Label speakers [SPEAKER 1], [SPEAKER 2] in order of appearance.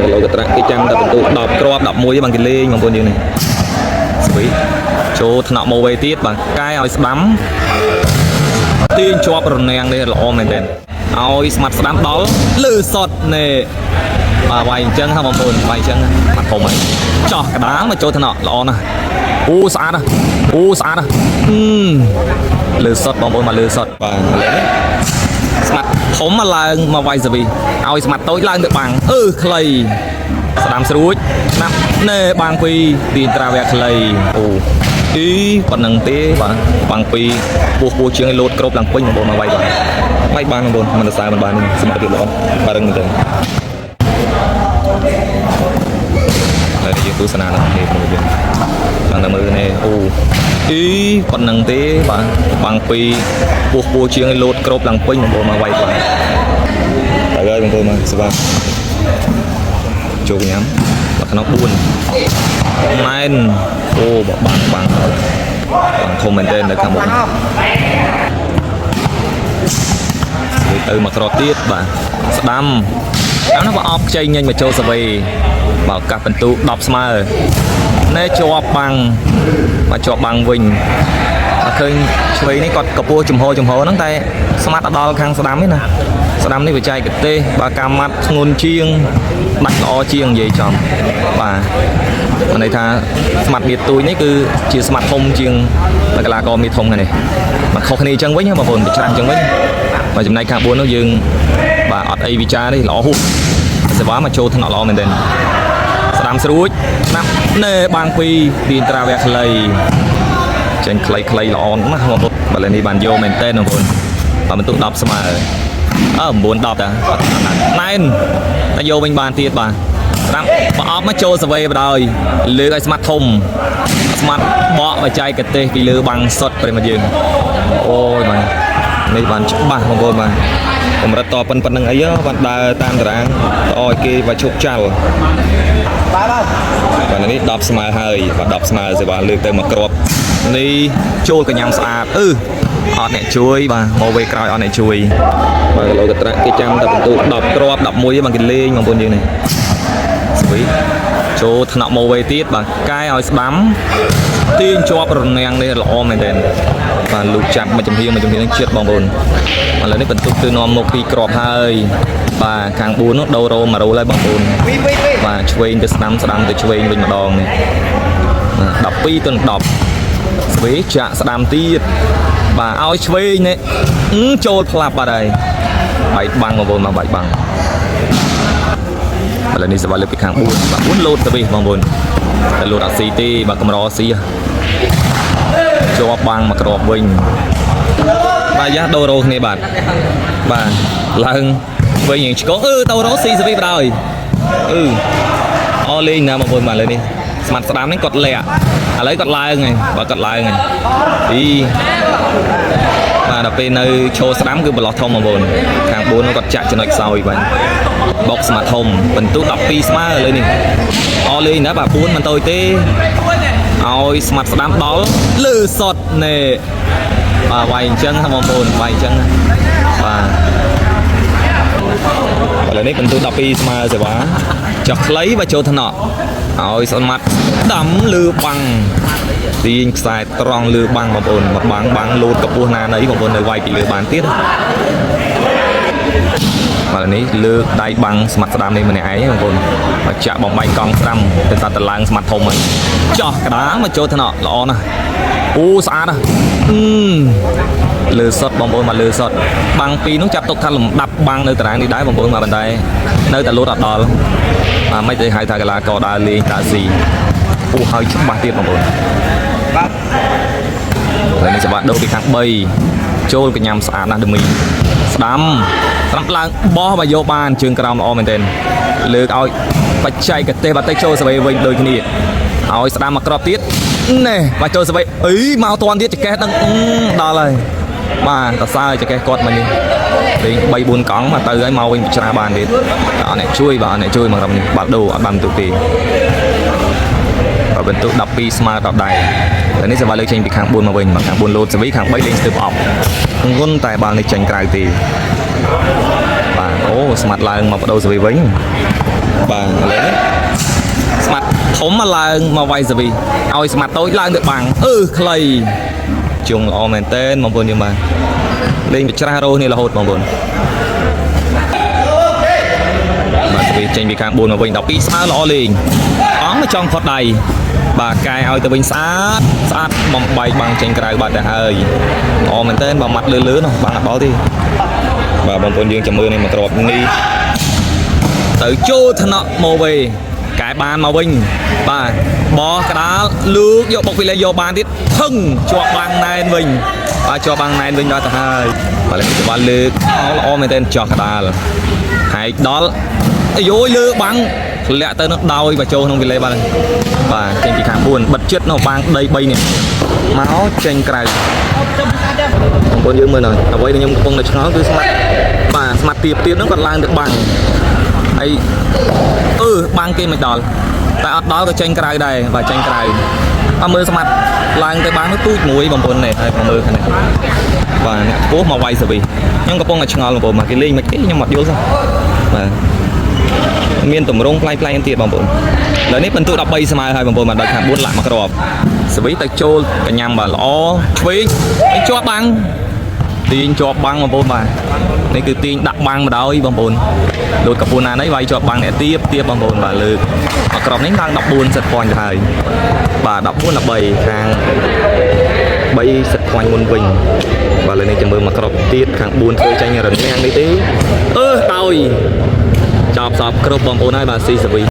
[SPEAKER 1] បាទគីឡូកត្រាក់គេចាំតែបន្ទុក10គ្រាប់11បានគេលេងបងប្អូនយើងនេះស្វីចូលថ្នាក់មកវេទៀតបាទកែឲ្យស្ដាំទាញជាប់រនាំងនេះល្អមែនទែនឲ្យស្មាត់ស្ដាំដល់លឺសុតនេះបាទវាយអញ្ចឹងហ៎បងប្អូនវាយអញ្ចឹងបាត់ធំហើយចោះកដាលមកចូលថ្នាក់ល្អណាស់អូស្អាតណាស់អូស្អាតណាស់អឺលឺសុតបងប្អូនមកលឺសុតបាទឥឡូវនេះ ស្មាត់ធំមកឡើងមកវាយសវីឲ្យស្មាត់តូចឡើងទៅបាំងអឺខ្លីស្ដាំស្រួចស្ដាំណែបាំងពីទីត្រាវៈខ្លីអូអីប៉ុណ្ណឹងទេបាទបាំងពីពោះពោះជាងឲ្យលោតគ្រប់ឡើងពេញបងប្អូនមកវាយបានវាយបានបងប្អូនមិនសរសើរមិនបានសមត្ថភាពល្អបាទរឹងមែនទែនហើយយើងទស្សនាដល់គ្នាបងប្អូនយើងបានតែមើលនេះអូអីប៉ុណ្ណឹងទេបាទបាំងពីពោះពោះជាងឲ្យលោតគ្រប់ឡើងពេញបងប្អូនមកវាយបាន ទៅហើយបងប្អូនមកស្វាចូលញ៉ាំមកក្នុង4ម៉ែនអូបបាំងបាំងបាំងធំមែនទែននៅខាងមុខនេះទៅមកក្រទៀតបាទស្ដាំអានោះបើអបខ្ចីញញមកចូលសវេបើឱកាសបន្ទុ10ស្មើណែជាប់បាំងមកជាប់បាំងវិញអត់ឃើញឆ្វេងនេះគាត់កពស់ចំហចំហហ្នឹងតែស្មាត់ដល់ខាងស្ដាំទេណាស្ដាំនេះបច្ចេកទេសបើការម៉ាត់ធ្ងន់ជាងដាច់ល្អជាងនិយាយចំបាទមានន័យថាស្មាត់មៀតទូចនេះគឺជាស្មាត់ធំជាងកីឡាករមៀតធំហ្នឹងនេះបាទខុសគ្នាអញ្ចឹងវិញបងប្អូនប្រច្រាស់អញ្ចឹងវិញបាទចំណែកខាង4នោះយើងបាទអត់អីវិចារទេល្អហួសសេវាមកចូលថ្នាក់ល្អមែនទែនស្ដាំស្រួចស្ដាំណែបាំងពីទីត្រាវៈខ្លី ចេញខ្លីៗល្អណាស់បងប្អូនបាទឥឡូវនេះបានយកមែនតើបងប្អូនបាទបន្ទុក10ស្មើអើ9 10តាអត់ណែនតែយកវិញបានទៀតបាទស្ដាំប្រអប់មកចូលសវេបដ ாய் លើកឲ្យស្មាត់ធំស្មាត់បកបច្ចេកទេសពីលើបាំងសុតប្រិមត្តយើងអូយបាទនេះបានច្បាស់បងប្អូនបាទកម្រិតតប៉ុណ្្នឹងអីហ៎បានដើរតាមតារាងតឲ្យគេបាទឈប់ចាល់ បាទនេះ10ស្មើហើយបាទ10ស្មើសេវាលើកទៅមកគ្រាប់នេះចូលកញ្ញាំស្អាតអឺអត់អ្នកជួយបាទមកវេក្រោយអត់អ្នកជួយបាទគីឡូកត្រាក់គេចាំតែបន្ទុក10គ្រាប់11ឯងបាទគេលេងបងប្អូនយើងនេះស្វីចូលថ្នាក់មកវេទៀតបាទកែឲ្យស្ដាំទាញជាប់រនាំងនេះល្អមែនទែនបាទលូកចាប់មួយចំហៀងមួយចំហៀងនឹងជាតិបងប្អូនឥឡូវនេះបន្ទុកគឺនាំមកពីរគ្រាប់ហើយបាទខាង4នោះដូររោមករោលហើយបងប្អូន បាទឆ្វេងទៅស្ដាំស្ដាំទៅឆ្វេងវិញម្ដងនេះបាទ12ទៅ10ស្វេចាក់ស្ដាំទៀតបាទឲ្យឆ្វេងនេះអឺចូលផ្លាប់បាត់ហើយបែកបាំងបងប្អូនមកបែកបាំងឥឡូវនេះសវល់លើកពីខាង4បាទ4លោតទៅវិញបងប្អូនតែលោតអត់ស៊ីទេបាទកម្រស៊ីហ៎ជាប់បាំងមកក្របវិញបាទយ៉ាដូររោគ្នាបាទបាទឡើងវិញយ៉ាងឆ្កងអឺទៅរោស៊ីសវីបណ្ដោយអឺ អូលេងណាបងប្អូនបាទឥឡូវនេះស្មាត់ស្ដាំនេះគាត់លាក់ឥឡូវគាត់ឡើងហើយបើគាត់ឡើងហើយអីបាទដល់ពេលនៅឈោស្ដាំគឺប្រឡោះធំបងប្អូនខាង4នោះគាត់ចាក់ចំណុចខ្សោយបាទបុកស្មាត់ធំបន្ទុក12ស្មើឥឡូវនេះអូលេងណាបាទ4មិនតូចទេឲ្យស្មាត់ស្ដាំដល់លឺសុតនេះបាទវាយអញ្ចឹងហ៎បងប្អូនវាយអញ្ចឹងបាទ ឥឡូវនេះបន្ទុក12ស្មើសេវាចុះខ្លីបើចូលថ្នាក់ឲ្យស្មាត់ដាំលឺបាំងទាញខ្សែត្រង់លឺបាំងបងប្អូនមកបាំងបាំងលូតកពស់ណាណីបងប្អូននៅវាយពីលើបានទៀតបាទនេះលើកដៃបាំងស្មាត់ស្ដាំនេះម្នាក់ឯងបងប្អូនមកចាក់បំបែកកង់ស្ដាំទៅតាតឡើងស្មាត់ធំហើយចោះកដាមកចូលថ្នាក់ល្អណាស់អូស្អាតណាស់អឺ លើសុតបងប្អូនមកលើសុតបាំងពីរនោះចាប់ទុកថាលំដាប់បាំងនៅតារាងនេះដែរបងប្អូនមកបណ្តែនៅតែលូតអត់ដល់បាទមិនទៅហៅថាកីឡាករដើរលេងតាស៊ីពោះហើយច្បាស់ទៀតបងប្អូនបាទហើយនេះច្បាស់ដូរពីខាង3ចូលកញ្ញាំស្អាតណាស់ដមីស្ដាំស្ដាំឡើងបោះបើយកបានជើងក្រោមល្អមែនទែនលើកឲ្យបច្ចេកទេសបាទទៅចូលសវេវិញដូចគ្នាឲ្យស្ដាំមកក្របទៀតណែបាទចូលសវេអីមកតាន់ទៀតចកេះដឹងដល់ហើយ បាទតសើចកេះគាត់មកនេះលេង3 4កង់មកទៅហើយមកវិញច្រាស់បានទៀតអត់អ្នកជួយបាទអត់អ្នកជួយមករំនេះបាល់ដូអត់បានបន្ទុកទេបាទបន្ទុក12ស្មើ10ដែរតែនេះសេវាលើកចេញពីខាង4មកវិញបាទខាង4លោតសវីខាង3លេងស្ទើបអប់ងុនតែបាល់នេះចេញក្រៅទេបាទអូស្មាត់ឡើងមកបដូរសវីវិញបាទឥឡូវ មកឡើងមកវាយសវីឲ្យស្មាត់តូចឡើងទៅបាំងអឺខ្លីជុងល្អមែនតើបងប្អូនយើងបាទលេងបច្ច្រាស់រោនេះរហូតបងប្អូនបាទសវីចេញពីខាង4មកវិញ12ស្មើល្អលេងអង្គចង់ផុតដៃបាទកែឲ្យទៅវិញស្អាតស្អាតបំបែកបាំងចេញក្រៅបាត់ទៅហើយល្អមែនតើបើម៉ាត់លឺលឺនោះបាំងអត់ដល់ទេបាទបងប្អូនយើងចាំមើលនេះមកក្របនេះទៅចូលថ្នាក់មកវិញកែបានមកវិញបាទបោះកដាលលូកយកបុកពីលេយកបានទៀតថឹងជាប់បាំងណែនវិញបាទជាប់បាំងណែនវិញដល់ទៅហើយបាទលេខបានលើកល្អមែនតើចោះកដាលហែកដល់អាយយលើបាំងធ្លាក់ទៅនឹងដោយបាទចូលក្នុងវិលេបាទបាទចេញពីខាង4បិទចិត្តនៅបាំងដី3នេះមកចេញក្រៅបងប្អូនយើងមើលណ៎អ្វីដែលខ្ញុំកំពុងតែឆ្ងល់គឺស្មាត់បាទស្មាត់ទៀបទៀបហ្នឹងគាត់ឡើងទៅបាំងហើយអឺបាំងគេមិនដល់តែអត់ដល់ក៏ចេញក្រៅដែរបាទចេញក្រៅអត់មើលស្មាត់ឡើងទៅបាំងនោះទូចមួយបងប្អូននេះហើយមកមើលខាងនេះបាទអ្នកខ្ពស់មកវាយសវីខ្ញុំកំពុងតែឆ្ងល់បងប្អូនមកគេលេងមិនគេខ្ញុំអត់យល់សោះបាទមានតម្រងប្លែកៗទៀតបងប្អូនឥឡូវនេះបន្ទុក13ស្មើហើយបងប្អូនបាទដល់ខាង4លាក់មកគ្រាប់សវីទៅចូលកញ្ញាំបាទល្អឆ្វេងហើយជាប់បាំងទាញជាប់បាំងបងប្អូនបាទនេះគឺទាញដាក់បាំងមកដោយបងប្អូនលោតកពូនណានេះវាយជាប់បាំងអ្នកទៀបទៀបបងប្អូនបាទលើកមកគ្រាប់នេះឡើង14 set point ទៅហើយបាទ14 13ខាង3 set point មុនវិញបាទលើនេះចាំមើលមកគ្រាប់ទៀតខាង4ធ្វើចាញ់រនាំងនេះទេអឺដោយចប់សពគ្រប់បងប្អូនហើយបាទស៊ីសវី